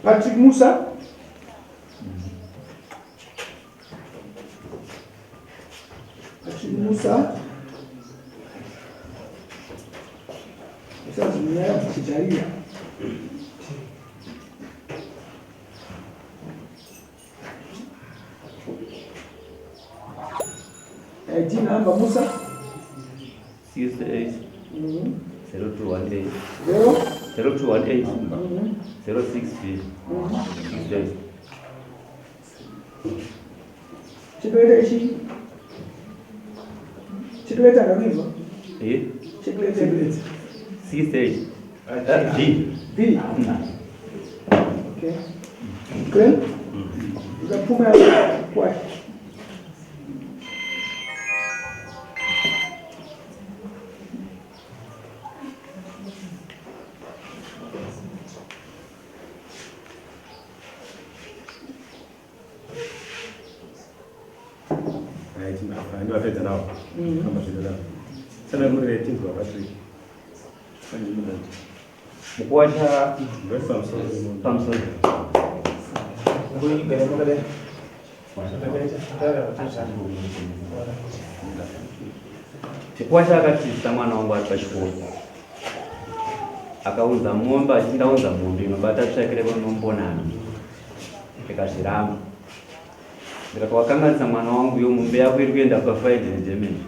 Patrick Musa. Patrick Musa. Musa Chijaria. ID number Musa. 68 0218 0 0218 06B 68. Chikuita ichi. Chikuita ndakizwa. Eh? Chikuita. 68. B. B. Okay. Clear? Ukaphuma kwa Ndivapedza nawo. Ambapedza nawo. Tsanangurire tinzwa Patrick. Mukuwasha Ndoti pamusoro. pamusoro. Mukuwasha akatizisa mwana wangu ari pachikoro. Akaunza mombe achiti ndaunza mombe inobata tsvakire kunombonana. Ndikazviramba. Ndikati wakanganisa mwana wangu iyo mombe yako iri kuenda pafaidi neGermany.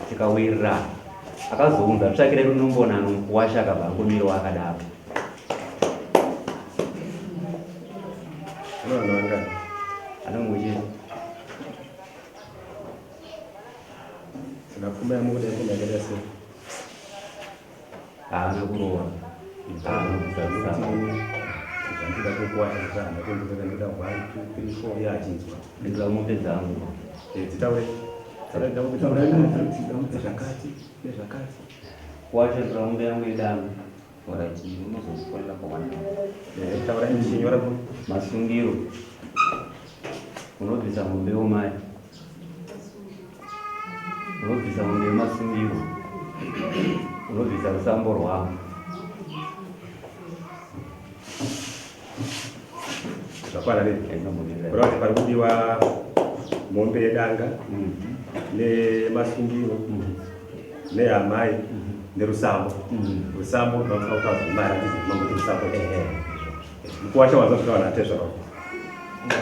Tikawirirana. Akazounza tsvakire kunombonana mukuwasha akabva angomirawo akadaro. Una vanhu vangani? Anomwe Saka pfuma yamukuda ipfuma yakaita sei? Haana kuroora. Haana kuzarisa. Zvandinoda kukuwasha zvahana kuendesera ndoda 1 2 3 4 iye achinzwa. Ndinoda mombe dzangu. Dzitaure. Zvakati nezvakati. Kuwasha ndoda mombe yangu yedanga. Alright, unozofonera pa 1 hour. Taura chinyora ku. Masungiro. Unobvisa mombe yomai. Unobvisa mombe yemasungiro. Unobvisa rusambo rwangu. Zvakwana ne. Kureva kuti pari kudiwa mombe yedanga nemasungiro nehamai nerusambo. Rusambo rinofanira kutaura mari handiti mangoti rusambo. Mukuwasha wanza zvitaura natezvaro.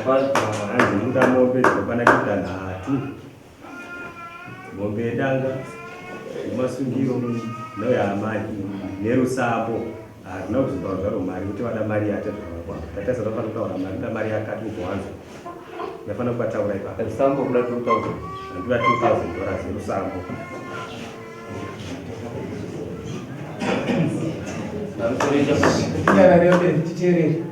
Hanzi ndinoda mombe dzinokwana kuita nhatu. Mombe yedanga nemasungiro neyaamai nerusambo. Harina kuzotaura zvaro mari kuti vada mari yatezvaro kwavo. Tatarisa tofanira kutaura mari ndoda mari yakati ugowanza. Ndafanira kuvataura ipapo. Rusambo kuda 2000. Ndoda 2000 dollars yerusambo. Titeerere.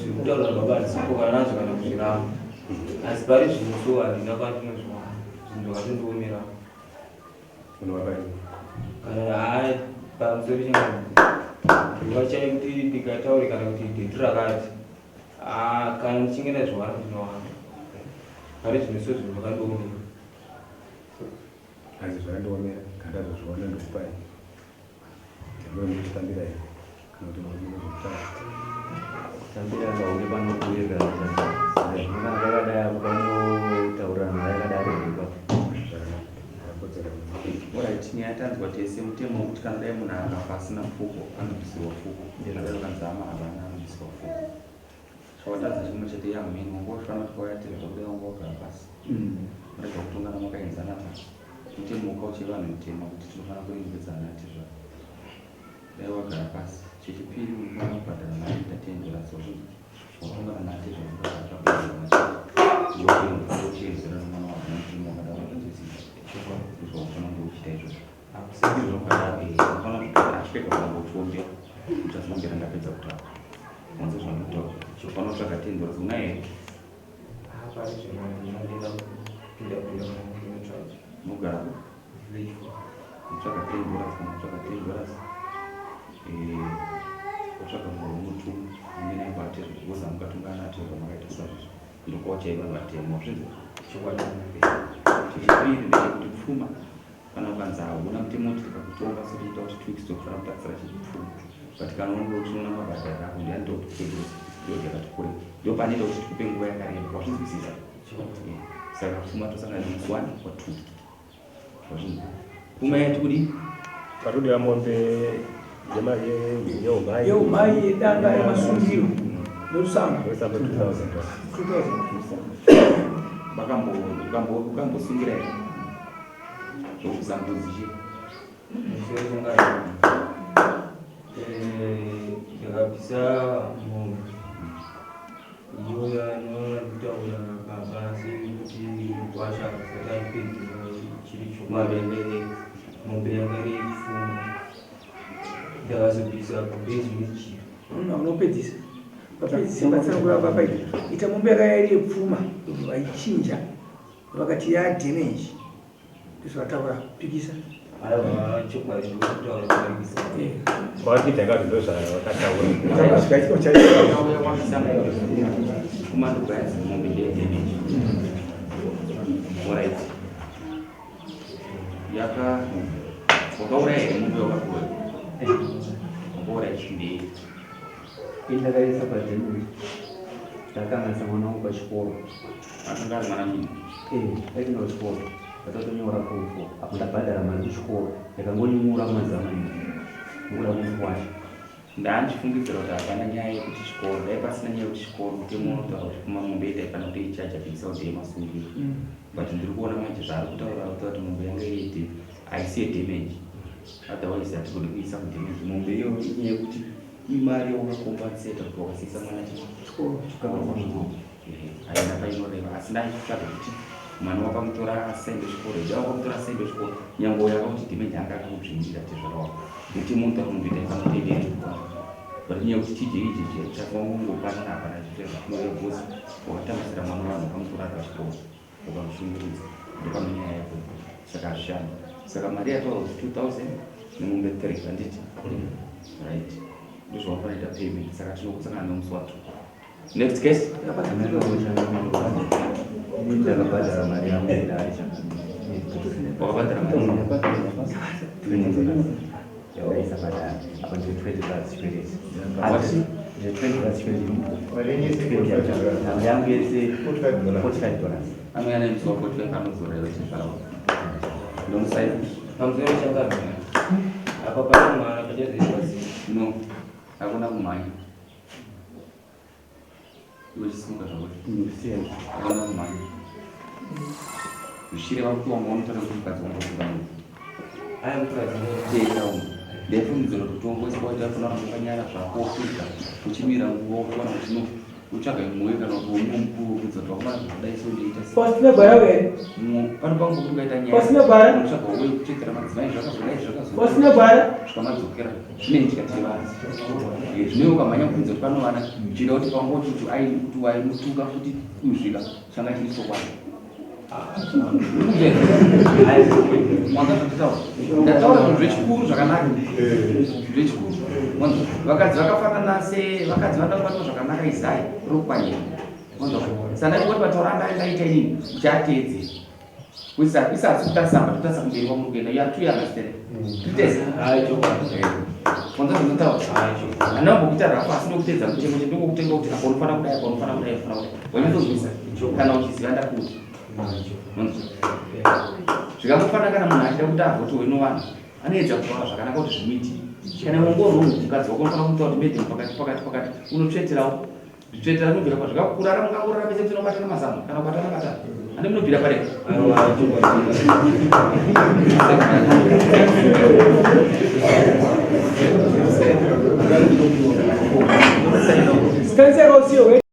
Zvekutaura baba handisipokana nazvo kana kuzviramba, asi pari zvino so handina kwandinozviwana, zvinhu zvakatondiomera. Unovapai? Kana haa pamusoro chingazi ndivachai kuti ndikataure kana kuti dheti rakati haa kana ndichinge ndazviwana ndinowana, pari zvino so zvinhu zvakandiomera. Hanzi zvakandiomera kana ndazozviona ndokupai. Ndinoe muchitambira here kana kuti munozokutaura? Kutambira ngaunge panokuwirirana chaizvo. Zvino kana pakadai apo panotaurirana yakadaro ipapo. Zvakanaka. Ndakodzera. Alright, nyaya tanzwa tese mutemo wekuti kana dai munhu akafa asina pfuko anobvisirwa pfuko. Dai ukanzi hama havana anobvisirwa pfuko. Chawatadza chimwe chete young man wanga uchifanira kuti pauya tezva kudai wanga wagara pasi. Murega kutongana makaenzana pa. Mutemo ukauche vanhu mutema kuti tinofanira kurembedzana tezva. Dai wagara pasi. Chechipiri unofanira kubhadhara mari tatendera sozvinzi wakangana natezvara ndokuchezera nomwana wako nomutemo wakadaro wazvinzwisisa ndozvaunofanira kunge uchiita izvozvo. Unofanira zvekare achipedza kuramba uchiombera kuti azombera ndapedza kutaura. Wanzwa zvandikutaura? Unofanira kutsvaga tendera unayo here? Unogara Unotsvaga $10 kana kutsvaga $10 wotsvaga munhu womutuma unge naye kwaatezvo woza mukatungana atezvo makaita sazvizvo ndokwauchai vanhu vatema wazvinzwa chokwadi chechipiri ndechekuti pfuma kana ukanzi hauna mutemo kuti tikakutonga so tichiita kuti two weeks tokufanira kutarisira chipfuma but kana unonge uchiona mabhadhara ako ndiani tokuti period yakati kure ndopanoita kuti tikupe nguva yakareba wazvinzwisisa saka pfuma tosangana nemusi one or two Pfuma yati kudii? Patodiwa mombe yeumai. Yeumai yedanga yemasungiro nerusambo. Rusambo 2000. 2000. Bakambo ukambosungira here? Zvokubvisa mbudzi chii? Ndakabvisa mombe. Iyoyo anoona kutaura baba asi kuti mukwasha asati aipedzera chiri chokwadi mombe yanga iri yekupfuma ndakazobvisa kubhezi nejira. Unopedzisa vapedzise vatsanangura baba ita mombe yanga iri yepfuma vaichinja vakati ya damage ndozvataura pikisa. Aiwa chokwadi ndokutaura kudarikisa. Kwakuita ngati ndozvavakataura. Zvikaitwa chaizvo. Wakauya wabvisa mombe pfuma ndobva mombe ndeye damage. Alright. Yaka wakauraya here mombe wakapuwa? Wakauraya chindei? Ini ndakaisa padhemuri ndakanganisa mwana wangu pachikoro. Akanga ari mwana mudiki. Eh, aitoenda kuchikoro. Ndatotonyora form four. Apo ndabhadhara mari kuchikoro. Ndakangonyumura mazama ini. Nokuda kumukwasha. Ndandichifungidzira kuti hapana nyaya yekuti chikoro, dai pasina nyaya yekuti chikoro mutemo unotaura kuti pfuma mombe iyi taifanira kutoichaja kuisa kuti yemasungiro. But ndiri kuona manje zvaari kutaura ari kutaura kuti mombe yanga iri haisi yedamage. Otherwise hatigoni kuisa kudamage. Mombe iyoyo inyaya yekuti imari yawakakompensata kuti wakasiisa mwana chikoro. Haina painoreva asi ndaichitsvaga kuti mwana wakamutora asaende chikoro ida wakamutora asaende chikoro nyange uyo akakuti damage anga akakudzvinyirira tezvara wako nekuti munhu takunotoita ifanotendere but nyaya yekuti chije ichi chakwangongopanana hapana chitezvatinouya because wakatambisira mwana wavanhu wakamutora ari pachikoro ukamushungurudza ndopano nyaya yako saka hazvishandi saka mari yataura kuti 2000 nemombe 3 handiti right ndozvawafanoita payment saka tinokusangana nemusi wacho next case Ndakabhadhara mari yangu kudai wakabhadhara mari yaudaisa padare apa ndine 20 dollars chikwereti. Ndine 20 dollars chikwereti. Nhamba yangu yese 45 dollars. Anouya nemusi wa 45 anodzorera chizvaro ndomusaina. Pamusoro changamire apa pane mwana pachazoitwa sei? No, hakuna kumhanya. Iwe chisimuka zvako. Hakuna kumhanya. Zvichireva kuti wanga unotaura kuti mukadzi wanga usinga munhu. Aya mukadzi Teera umu. Ndaifungidzira kuti utongoiswa waita funa ramba wakanyara zvako wopedza uchimira nguva wokuwana kuti no utsvaga imwe kana kuti umwe mukuru wokudza kuti wakomana zvakadai so ndoita sei. Pasina gwara here? Pano pangu kuti ungaita nyaya. Pasina gwara? Unotsvaga uwe kuchekera madzimai zvakazodai zvakazodai. Pasina gwara? Svika madzokera zvinoitika tiri vanhu. Zvino ukamhanya kubvunza kuti panovana uchida kuti pangoti kuti kuti waimutuka futi kuzvika changa chiri chokwadi. Ndataura zvinhu zvechikuru zvakanaka zvechikuru. Vakadzi vakafanana se vakadzi vanoda kubatwa zvakanaka izai rokwanyira. Saka ndati pataura ndaita inini uchateedzera. Kuisa isa asi kutarisa apa totarisa kumberi kwamuri kuenda. You are too young understand. Titese. Hayi chokwadi. Kwanza zvinotaura. Hayi chokwadi. Handina kumbokuita rafu asi ndokuteedza mutemo chete ndokutenga kuti apa unofanira kudai apa unofanira kudai unofanira kudai. Wanyatsozwisa kana uchiziva ndakuti. Unonzwa. Zvikangofanana kana munhu achida kuti avhote wenovanhu anoedza kutaura zvakanaka kuti zvimuitire. Kana wongorwo mukadzi wako unofanira kumutaura kuti madam pakati pakati pakati unotsveterawo. Zvitsvetera zvinobvira pa zvikakurara mukangorara mese musina kubatana mazamu kana kubatana batana. Ane munobvira pare. Spencer Rosio.